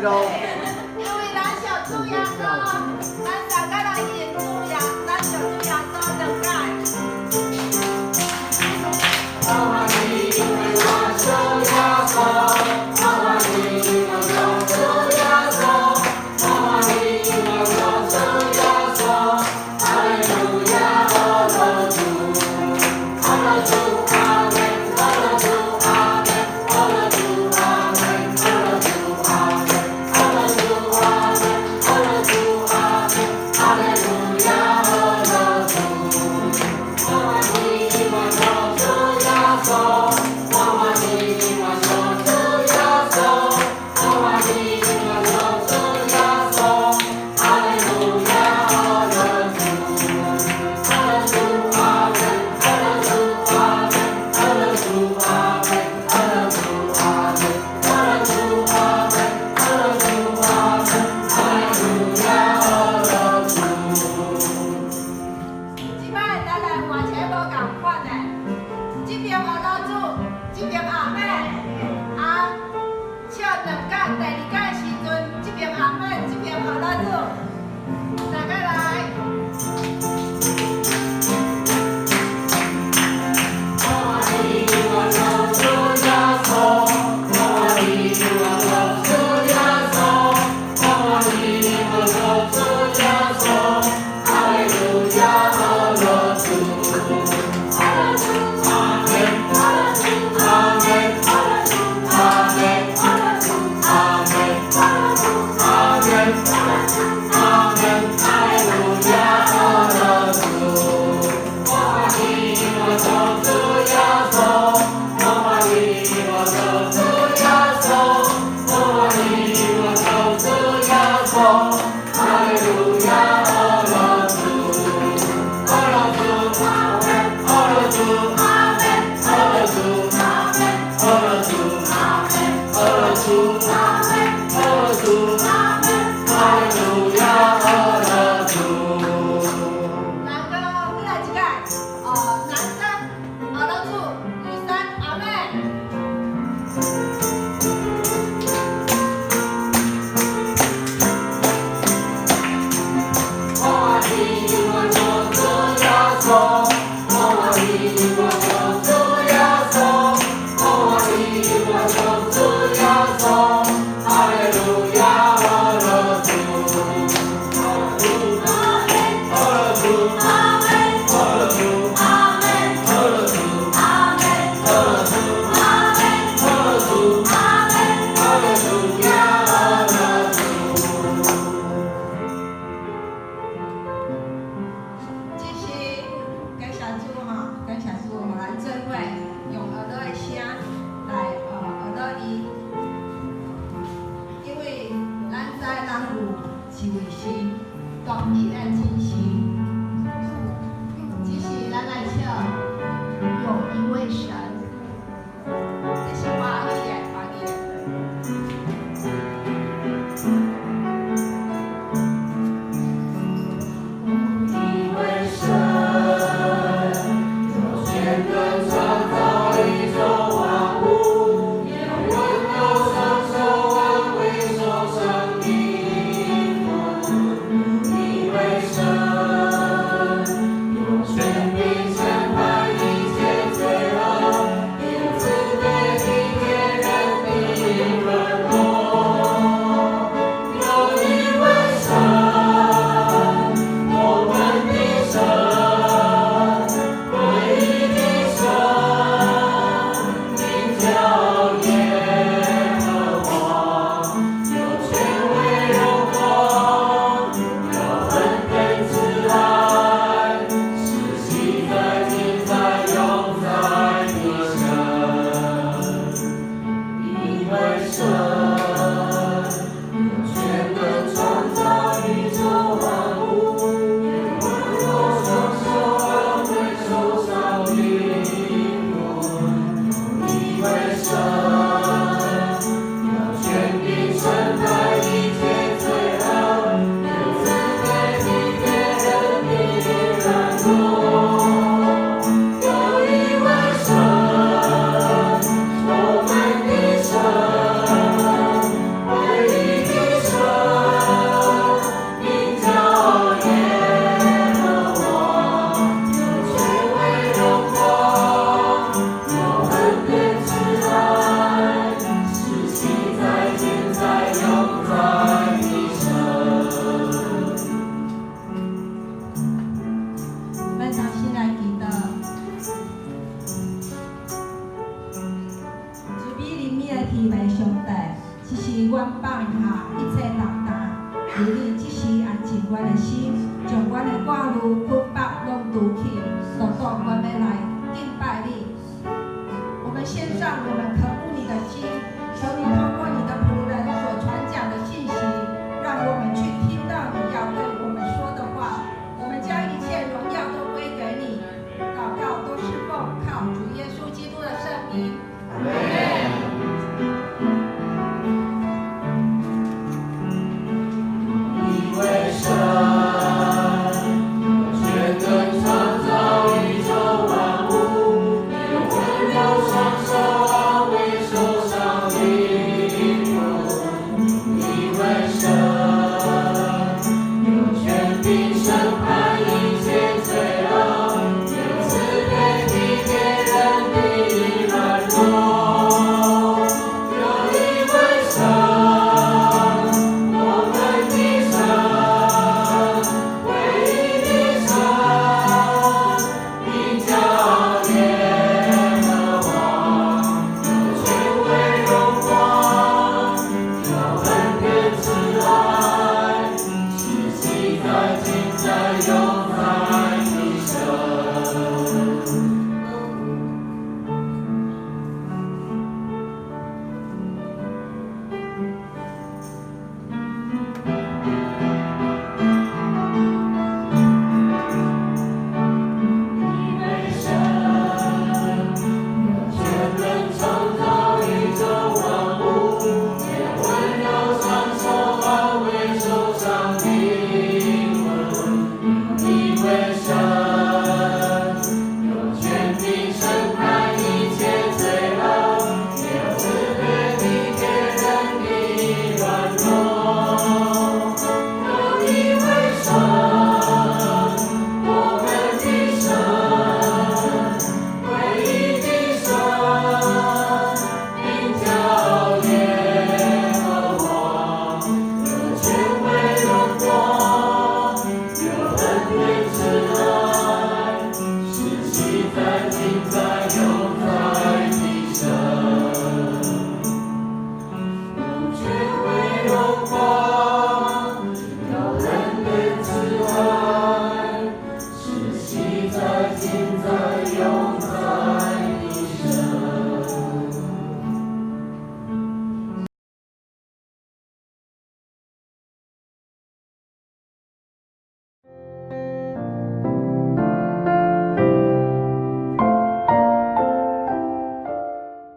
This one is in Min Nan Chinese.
咯。因為咱屬主耶穌，咱大家來認主耶，咱屬主耶穌兩擺。我歡喜因為我屬耶穌，我歡喜因為我屬耶穌，我歡喜因為我屬耶穌，哈利路亞，阿樂主，阿樂主阿門，阿樂主阿門，阿樂主阿門，阿樂主阿門，阿樂主阿門，阿樂主阿門，哈利路亞，阿樂主。我歡喜因為我屬耶穌，我歡喜因為我屬耶穌，我歡喜因為我屬耶穌，哈利路亞，阿樂主，阿樂主阿門，阿樂主阿門，阿樂主阿門，阿樂主阿門，阿樂主阿門，阿樂主阿門，哈利路亞，阿樂主。這擺咱來換一個無仝款的，這邊阿老主，這邊阿妹，啊，唱兩擺，第二擺時陣，這邊阿妹，這邊阿老主，大家來。我歡喜因為我屬耶穌，我歡喜因為我屬耶穌，我歡喜因為我屬耶穌，哈利路亞，阿樂主，阿樂主阿門，阿樂主阿門，阿樂主阿門，阿樂主阿門，阿樂主阿門，阿樂主阿門，哈利路亞，阿樂主。我歡喜因為我屬耶穌，我歡喜因為我屬耶穌，我歡喜因為我屬耶穌，哈利路亞，阿樂主，阿樂主阿門，阿樂主阿門，阿樂主阿門，阿樂主阿門，阿樂主阿門，阿樂主阿門，哈利路亞，阿樂主。兩個過來一擺，哦，男生阿老主，女生阿妹。我歡喜因為我屬耶穌，我歡喜因為我屬耶穌，我歡喜因為我屬耶穌，哈利路亞，阿樂主，阿樂主，阿樂主，阿樂主，阿樂主，阿樂主，阿樂主，哈利路亞，阿樂主。這是感謝主吼，感謝主，予咱做伙用耳朵的聲來學到伊，因為咱知咱有一位神，獨一的真神，只是咱來唱有一位神，這是華語的，華語的。一位神，有權能創造宇宙萬物，有溫柔雙手安慰受傷的靈魂。一位神，有權柄審判一切罪惡，有慈悲體貼人的軟弱。有一位神，我們的神，唯一的神，名叫耶和華，有權威榮光，有恩典慈愛，是昔在今在永在的神。一位神，有權能創造宇宙萬物，有溫柔雙手安慰受傷的靈魂。有一位神，有權柄審判一切罪惡，有慈悲體貼人的軟弱。有一位神，我們的神，這時阮放下一切重擔，求你這時安靜阮的心，將阮的掛慮捆縛攏除去，獨獨阮欲來敬拜你。我們獻上我們渴